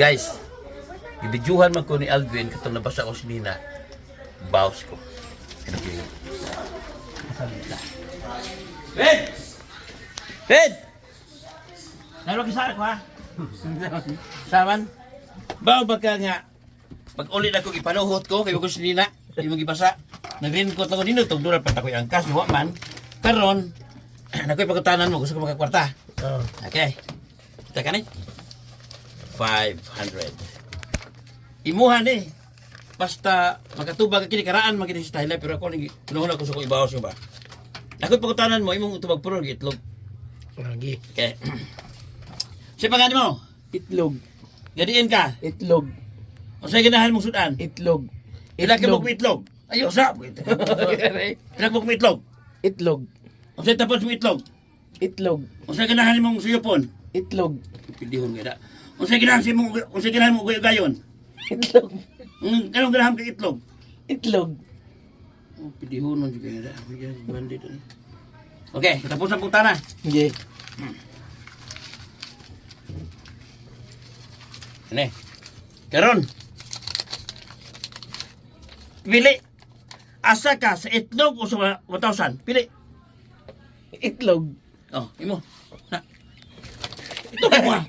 Guys, gibidyuhan man ko ni Alvin katong nabasa ko si Nina. Bawas ko. Ben! Ben! Lalo kisara ko ha. Saman? Bawa ba ka nga pag ulit ako ipanuhot ko kay ko si Nina, imong gibasa. Nagrinkot ako nino tug dura pa takoy angkas wa man. Karon nakoy pagkutanan mo gusto ko makakwarta. Oh. Okay. Kita ka ni? 500. Imuha ni. Basta makatubag ka kini karaan man kini sa Thailand pero ako ni kuno ko sa ko ibawas ba. Nakoy pagkutanan mo imong tubag puro itlog. Lagi. Okay. Sa pagani mo? Itlog. Gadiin ka. Itlog. Unsay ganahan mong sudan? Itlog. Ila ka mo itlog. Ayo sa. Ila mo itlog. Itlog. Unsay tapos mo itlog? Itlog. Unsay ganahan mong suyopon? Itlog. Pildihon nga da. Unsay ganahan si mong unsay ganahan mo gayon? Itlog. Kanong ganahan kay itlog? Itlog. Oh, pildihon man jud kay da. Bandit. Okay, tapos ang putana. Sige. Ano? Karon. Pili. Asa ka sa itlog o sa 1,000? Pili. Itlog. Oh, imo. Na. Ito ka mo. Ah.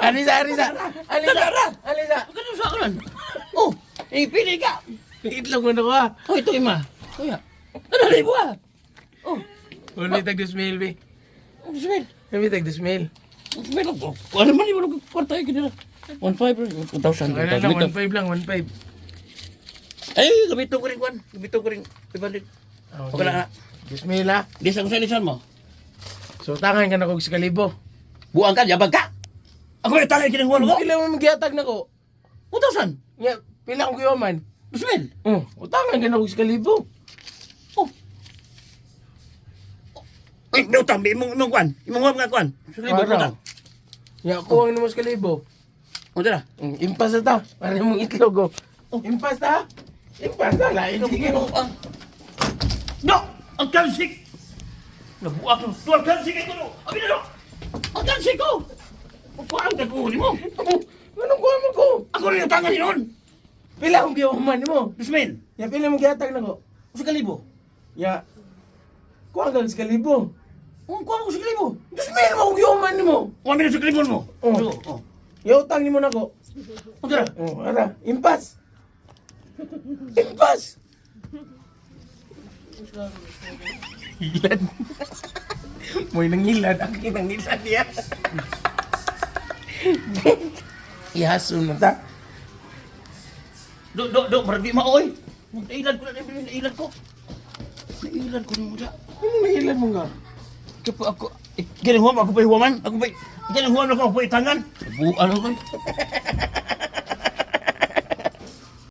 Alisa, alisa. Alisa. Alisa. Ano sa akin? Oh, eh, pili ka. Itlog mo na ko ah. Oh, ito ima. Kuya. Ano na ibo ah? Oh, Uli tag 2,000 be. oh, smell. Uli tag 2,000. Oh, smell. Oh, ano man yung kwarta yung kanila? 1,500, 1,000. Ano lang, 1.5 lang, 1.5. Ay, gamitin ko rin, Juan. Gamitin ko rin. 500. Okay na. 2,000 ah. Di sa kung sa ilisan mo. So tangan ka na kog sa kalibo. Buang ka, yabag ka. Ako may tangan kining Juan ko. Pila mo magyatag na ko? 1,000. Nga, pila akong giwaman. Smell. Oh, utangan ka na kog sa kalibo. Oh. Ay, no, tambi, imong, imong kwan. Imong nga kwan. Sa libo, Araw. utang. Nga, kuwang na mo sa kalibo. O, tara. Impas na ta. Para mong itlog oh. Impas ta. Impas ta. Lain sige. Oh, ah. No! Ang kansik! Nabuak ng tuwal kansik ay kuno! Abi na no! Ang kansik ko! Kuhaan ka kunin mo! Anong kuha mo ko? Ako rin ang tangan yun! Pila akong giwaman mo. Ismail! Ya, pila mo gihatag na ko. Sa kalibo! Ya. Kuha ka sa kalibo. Oh, kuha mo sa kalibo! 2,000 mo akong giwaman mo. Kuha mo sa kalibo mo! Oh. Oh. Ya, utang nimo na ko. Oh, tara! Oh, ara, impas. Impas. Hilad. Mo'y nangilad, akin nangilad niya. Ihaso na ta. Do, do, do, parang di maoy! Nailan ko na, nailan ko! Nailan ko na mo da. Ano nangilad mo nga? Kapo ako, eh, ganun huwam, ako pa'y huwaman? Ako pa'y, ganun huwam ako pa'y tangan? Buan ako.